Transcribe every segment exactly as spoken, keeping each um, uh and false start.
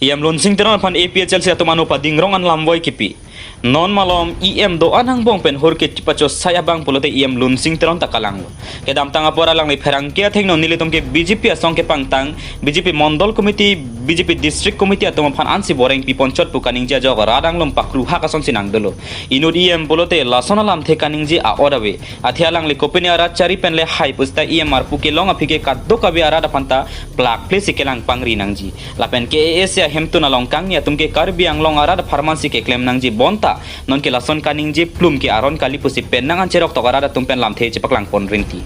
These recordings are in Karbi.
E M Lunsing Teron aphan A P H L C atum ano padingrong an lamvoi kipi. Non malom E M do-an angbong pen hur ke chipachosai abang pulote E M Lunsing Teron ta kalanglo. Kedamtang apor alangli pherangke athengno nelitum ke B J P asong kepangtang, B J P Mondol Committee, B J P District Committee atum aphan ansi boreng piponchot pu kaningje ajok rat anglum pakruhak asonsi nangdolo. Inut E M pulote lason alamthe kaningje a-ot ave. Athe alangli kopine arat chari pen le hai pusita E M arpu kelong aphi ke kadokave arat aphanta plakple si kelang pangri nangji. Lapen K A A C ahemtun along kangni atum ke Karbi Anglong arat apharman si keklem nangji bonta nonke lason kaningje plum ke aron kali pusi penang an cherok tok arat atum pen lamthe chepaklang pon rinti.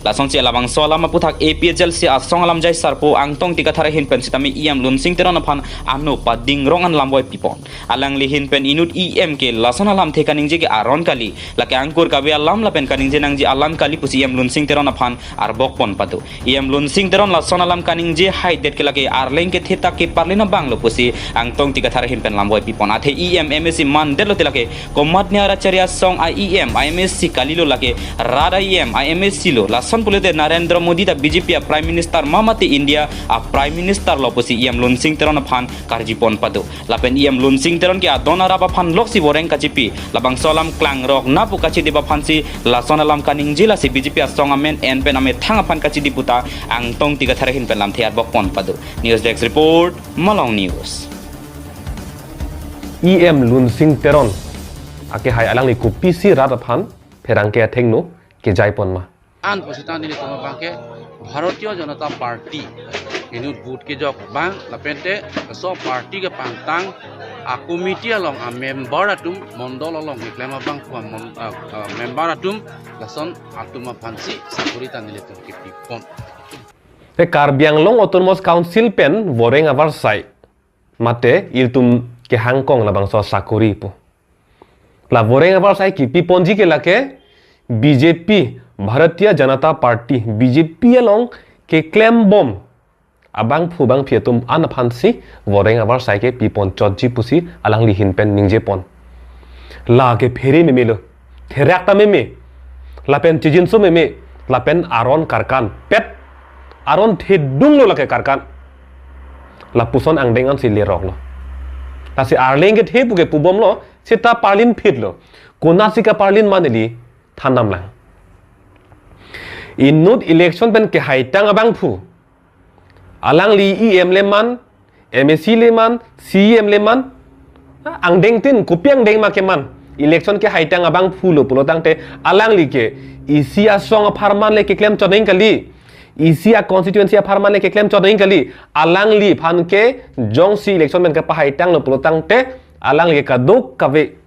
Lasonsi labangso alam aputhak A P H L C asong alamjai sarpo Angtong Tigathar ahin pen sitame E M Lunsing Teron aphan ano padingrong an lamvoi pipon. Alangli ahin pen inut E M ke lason alamthe kaningje ke aron kali, lake angkur kave alam lapen kaningje nangji alam kali pusi E M Lunsing Teron aphan arbok pon pado. E M Lunsing Teron lason alam kaningje haidet ke lake arleng kethe ta keparlin abang lo pusi Angtong Tigathar ahin pen lamvoi pipon. Athe E M M A C mandetlo te lake komatne arat chari asong a E M a M A C kalilo, lake rat a E M a M A C lo. Lason pulote Narendra Modi ta B J P a Prime Minister ma mate India a Prime Minister lo pusi E M Lunsing Teron aphan karjipon pado. Lapen E M Lunsing Teron ke adon arap aphan loksi boreng kachipi. Labangso alam klangrok na pu kachidip aphansi lason alam kaningje, lasi B J P asong amen en pen amethang aphan kachidip puta Angtong Tigathar ahin pen lamthe arbok pon pado. News Desk Report, Malong News. E M Lunsing Teron akehai alangli kopisi rat aphan pherangke athengno kejai pon ma? An pusita nelitum abang ke Bharatiya Janata Party inut vote kejok abang lapente laso party kepangtang a committee along a member atum, mondol along keklem abangphu a mon-, a, a, member atum, lason atum aphansi sakori ta nelitum kepipon. Te Karbi Anglong Autonomous Council pen voreng avarsai mate ilitum kehangkong labangso sakori pu. La voreng avarsai kipiponji ke lake B J P, Bharatiya Janata Party, B J P along keklembom abangphu bangphi atum an aphansi voreng avarsai ke piponchotji pusi alangli ahin pen ningjepon. La ke phere meme lo, therak ta meme, lapen chijinso meme, lapen aron karkan pet, aron thedung lo lake karkan. Lapuson angdeng ansi lerok lo. Lasi arleng kethe pu ke pubom lo, seta parlin phit lo. Konatsi kaparlin ma neli than damlang. Inut election pen kehaitang abangphu, alangli E M le man, M A C le man, C E M le man, angdengtin kopi angdeng ma keman. Election kehaitang abangphu lo pulo tangte alangli ke isi asong apharman le keklem choneng kali, isi a constituency apharman le keklem choneng kali. Alangliphan ke jongsi election pen kepahaitang lo pulo tangte alangli ke kadokave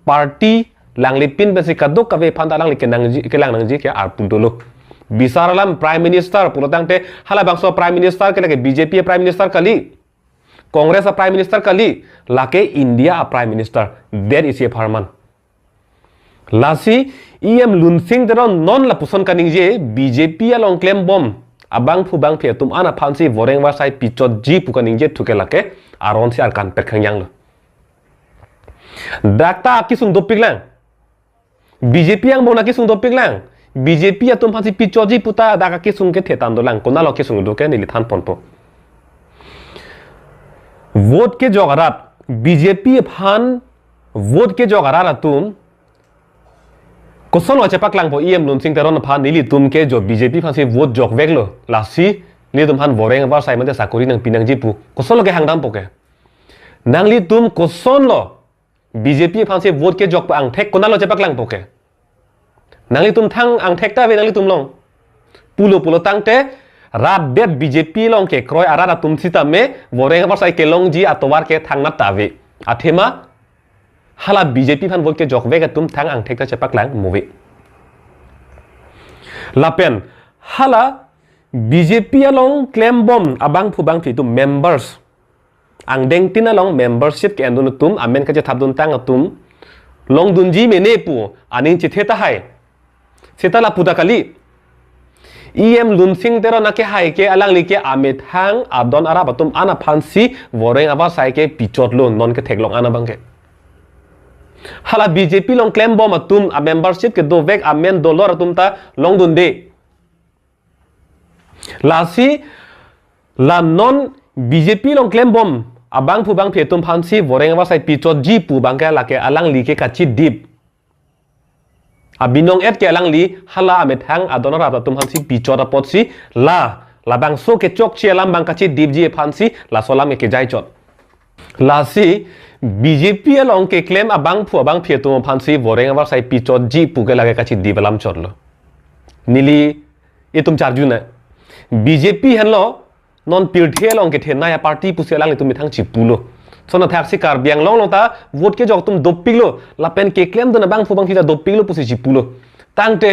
party langlipin pensi kadokave aphanta alangli kenangji, kelang nangji ke arpu dolo. Bisar alam Prime Minister pulo tangte halabangso Prime Minister ke lake B J P a Prime Minister kali, Congress a Prime Minister kali, lake India a Prime Minister, det isi apharman. Lasi E M Lunsing Teron non lapuson kaningje B J P along klembom abangphu bangphi atum an aphansi voreng avarsai pichotji pu kaningje thu ke lake aronsi arkan pet khangjang lo. Dak ta akesung dopiklang. B J P angbong akesung dopiklang. B J P atum aphansi pichotji puta dak akesung kethe than dolang. Konatlo kesung do ke neli than ponpo. Vote kejok arat, B J P aphan vote kejok arat atum kosonlo chepaklangpo E M Lunsing Teron aphan, nelitum ke jo B J P aphansi vote jokveklo, lasi nelitum aphan voreng avarsai mate sakori nangpi nangji pu kosonlo kehang dampo ke? Nanglitum kosonlo B J P aphansi vote kejok pu angthek konatlo chepaklangpo ke? Nanglitum thang angthek ta ave nanglitum along. Pulo pulo tangte rat det B J P along kekroi arat atum sitame voreng avarsai kelongji atovar ke thangnat ta ave. Athema hala B J P aphan vote kejokvek atum thang angthek ta chepaklang move. Lapen hala B J P along klembom abangphu bangphi atum members, angdengtin along membership ke-endun atum, amen kachethapdun tang atum longdunji mene pu aning chethe tahai. Seta lapu ta kali. E M Lunsing Teron akehai ke alangli ke amethang adon arap atum an aphansi voreng avarsai ke pichotlo non ketheklong an abang ke. Hala B J P along klembom atum a membership kedovek amen dolor atum ta longdunde. Lasi la non B J P along klembom abangphu bangphi atum aphansi voreng avarsai pichotji pu abangke lake alangli ke kachidip. Abinong et ke alangli hala amethang adon arap atum aphansi pichot apotsi la, labangso kechokche alam abang kachidipji aphansi laso alam ke kejaichot. Lasi B J P along keklem abangphu abangphi atum aphansi voreng avarsai pichotji pu ke lake kachidip alam chotlo. Neli itum charjunang. B J P henlo non pirthe along kethenei aparty pusi alanglitum methang chipulo. Lason athaksi Karbi Anglong along ta vote kejok atum dopiklo, lapen keklemdun abangphu bangphi ta dopiklo pusi chipulo. Tangte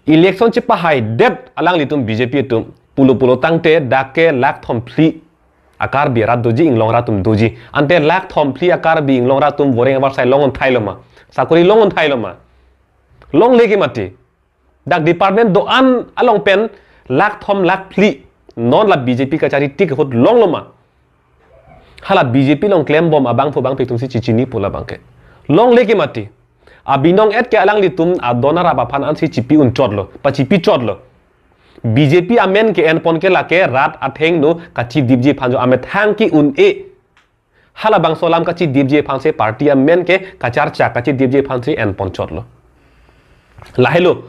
election chepahaidet alanglitum B J P atum pulo pulo tangte dak ke lakh thomphli a-Karbi arat doji, inglong rat atum doji. Ante lakh thomphli a-Karbi inglong rat atum voreng avarsai longun thailo ma? Sakori longun thailo ma? Longle ke mati. Dak department do-an along pen lakh thom lakh phli non la B J P kachari tik ahut longlo ma? Hala B J P along klembom abangphu bangphi atumsi chichini pu labangke. Longle ke mati. Abinong et ke alanglitum adon arap aphan ansi chipi-un chotlo, pachipi chotlo. B J P amen ke-enpon ke lake rat athengno kachidipji aphan jo, amethang ke-un-e. Halabangso alam kachidipji aphansi party amen ke kacharcha, kachidipji aphansi enpon chotlo. Lahelo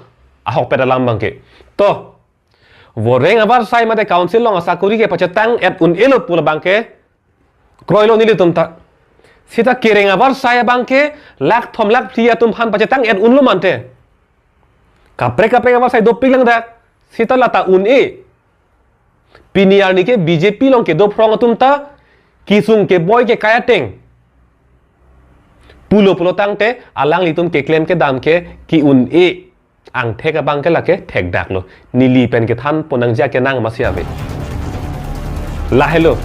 ahokpet alam abangke. To, voreng avarsai mate council along asakori ke pachetang et un-elo pu labangke kroilo nelitum ta. Seta kereng avarsai abangke lakh thom lakh phli atum aphan pachetang et unlo mante. Kaprek kaprek avarsai dopik lang dak. Seta lata un-e. Pini arni ke B J P along kedo phrong atum ta kisung keboi kekai ateng pulo pulo tangte alanglitum keklem kedam ke ke-un-e angthek abangke lake thekdaklo. Neli pen kethanpon nangji akenang masi ave. Lahelo,